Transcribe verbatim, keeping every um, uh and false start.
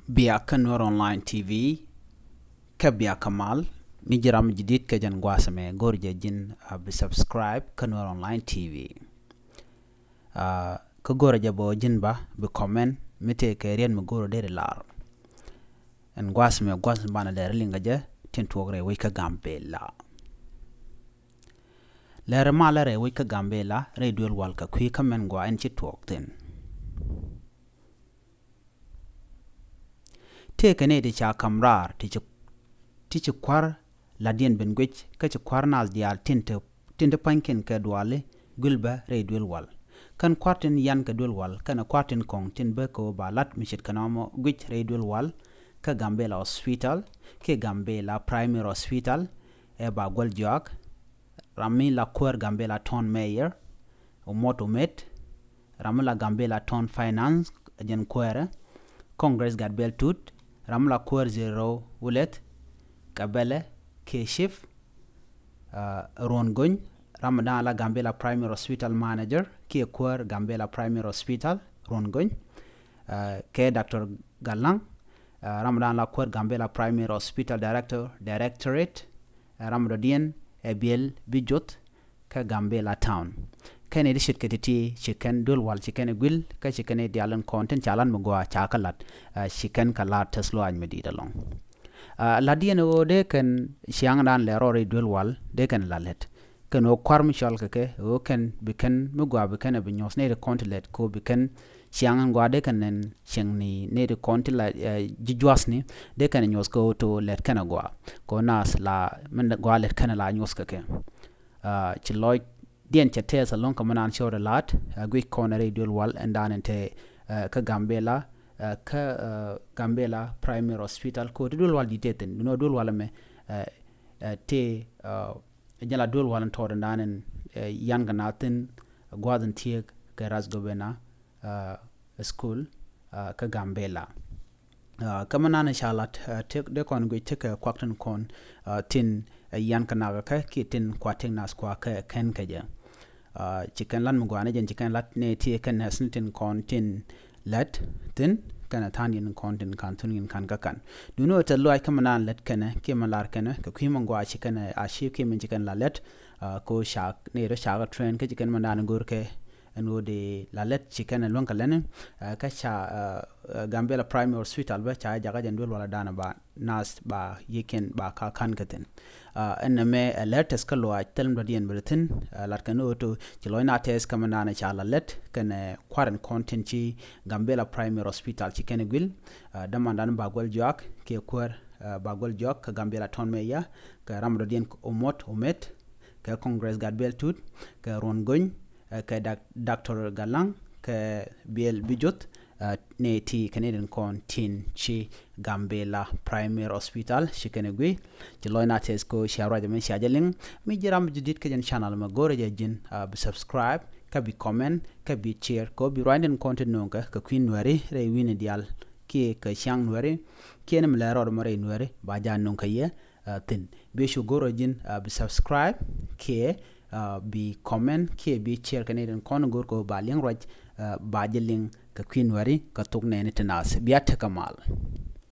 Bia kä Nuer Online T V. Kä bia kä mal, mi ji̱ ram ji̱ di̱t kä jɛn gua̱a̱th ɛmɛ, go̱r jɛ ji̱n a bi subscribe kä Nuer Online T V. Kä go̱r jɛ bä ji̱n ba bi comment mi tëë kɛ riet mi go̱r deri lar. Ɛn gua̱a̱th ɛmɛ gua̱a̱th mi banɛ lɛr liŋ kä jɛ tin tuɔk rɛy wec kä Gambela. Lɛr malä rɛy wec kä Gambela rɛy duel wal kä kui̱ kä mɛn gua ɛn ci tuɔk thin. Tëëkɛ nɛy ti ca ka̱m raar ti ci, ti ci kua̱r la̱tdiɛn ben guic kä ci kua̱r naath diaal tin te, tin te pa̱nykiɛn kɛ duali guil bä rɛy duel wal. Kɛn kua̱r tin yan kɛ duel wal kɛnɛ kua̱r tin kɔ̱ŋ tin bä kɛ ɣöö ba la̱t mi ce̱tkɛ nɔmɔ guic rɛy duel wal kä Gambela Hospital kiɛ Gambela Primary Hospital ɛ ba guäl juak. Ram mi la kuäär Gambela Town Mayor Omot Omet, ram mi la Gambela Town Finance, jɛn kuäärä Congress Gatbel Tut, ram mi la kuäär Zero Wulet, Kabele, kiɛ Chief Ruɔn Gony, ram mi da̱a̱n la Gambela Primary Hospital Manager kiɛ kuäär Gambela Primary Hospital Ruɔn Gony, kɛ Doctor Galaŋ, ram mi da̱a̱n la kuäär Gambela Primary Hospital Director, Directorate, ram mi dɔ̱diɛn ɛ Biɛl Bi Joth kä Gambela Town. Kɛn i̱ di ce̱tkɛ ti̱ti̱ ci kɛn duel wal ci kɛn i̱ guil kä ci kɛn i̱ dial in kɔn tin ca lat mi gɔaa ca kä lat, ci kɛn kɛ lat tɛth luaac mi di̱i̱t ɛlɔ̱ŋ. La̱tdiɛn ɣöö dee kɛn ciaŋdan lɛ rɔɔd i̱ duel wal dee kɛn la lɛt kɛn ɣöö kua̱r mi cɔal kɛ kɛ ɣöö kɛn bi kɛn mi gɔaa bi kɛn ɛ bi nyuɔ̱th nɛy ti kɔn ti lɛt kɛ ɣöö bi kɛn ciaŋ in gɔaa dee kɛn nɛn cieŋni nɛy ti kɔn ti la ji̱ jua̱thni dee kɛn ɛ nyuɔ̱th kɛ ɣöö to lɛt kɛn ɛ gɔaa kɛ ɣöö naath la min gɔaa lɛt kɛn ɛ la nyuɔ̱th kɛ kɛ. Ci lɔcdiɛn cɛ tɛth ɛlɔ̱ŋ kɛ mi naan cɔɔd ɛ la̱t ɛ guic kɔn ɛ rɛy duel wal ɛn daan ɛn te kä Gambela kä Gambela Primary Hospital kɛ ɣöö ti duel wal di̱t tëë thi̱n duno duel wal ɛmɛ tëë jɛn la duel wal in tɔɔt in daan in yan kɛ na thi̱n gua̱a̱th in thiek kɛ Ras Gobena School kä Gambela. Kä mi naan in ca lat tëk dee kɔn guic tëk kɛ kuak tin kɔn tin yan kɛ nak kɛ kiɛ tin kua tëk nath kua kɛ kɛn kɛ jɛ. Ci kɛn lat mi gua̱a̱n jɛn ci kɛn lat ni ti kɛn nɛs ni tin kɔn tin lɛt thi̱n kɛnɛ tha̱a̱n yɛn kɔn tin ka̱n thun yɛn ka̱n kä ka̱n. Duni ɣöö tɛth luaac kä mi naan lɛt kɛnɛ kiɛ mi lar kɛnɛ kɛ kui̱ mi gɔaa ci kɛn a ci kiɛ min ci kɛn la lɛt. Ko cak ni rɔ cak a train kä ci kɛn mi naan go̱r kɛ ɛn ɣöö di la lɛt ci kɛn a luäŋ kɛ lɛni kä ca Gambela Primary Hospital bä ca jakä jɛn duel wala danɛ ba nath ba yikiɛn ba ka ka̱n kɛ thi̱n. Ɛn nɛmɛ ɛ lɛr tɛth kä luaac thil mi dɔ̱diɛn bɛ thi̱n. Lat kɛn ɣöö to ci lɔc na tɛth kä mi naan ca la lɛt kɛnɛ kua̱r in kɔn tin ci Gambela Primary Hospital ci kɛn guil. Dämandan ba guäl juak kiɛ kuäär ba guäl juak kä Gambela Town Mayor kɛ ram dɔ̱diɛn Omot Omet kɛ Congress Gatbel Tut kɛ Ruɔn Gony kɛ Doctor Galaŋ kɛ Biɛl Bi Joth. Ni ti kɛn in kɔn tin ci Gambela Primary Hospital ci kɛn guic ci lɔc na tɛth ko cia ruac ɛmɛ cia jɛ liŋ. Mi ji̱ ram ji̱ di̱t kä jɛn channel mɛ go̱rɛ jɛ ji̱n bi subscribe kä bi comment kä bi share kɛ bi ruac in kɔn tin no̱o̱ŋ kɛ kɛ kui̱ Nuɛri rɛy wi̱ni diaal kiɛ kɛ ciaŋ Nuɛri kiɛ ni mi lɛ rɔɔd mɔ rɛy Nuɛri ba jaa no̱o̱ŋ kɛ yɛ thi̱n. Bi cu go̱r ɔ ji̱n bi subscribe kiɛ bi comment kiɛ bi share kɛ ni tin kɔn go̱r kɛ ba liŋ ruac ba ji̱ liŋ kɛ kui̱ Nuɛri kɛ thok nɛɛni ti nath bia tekɛ mal.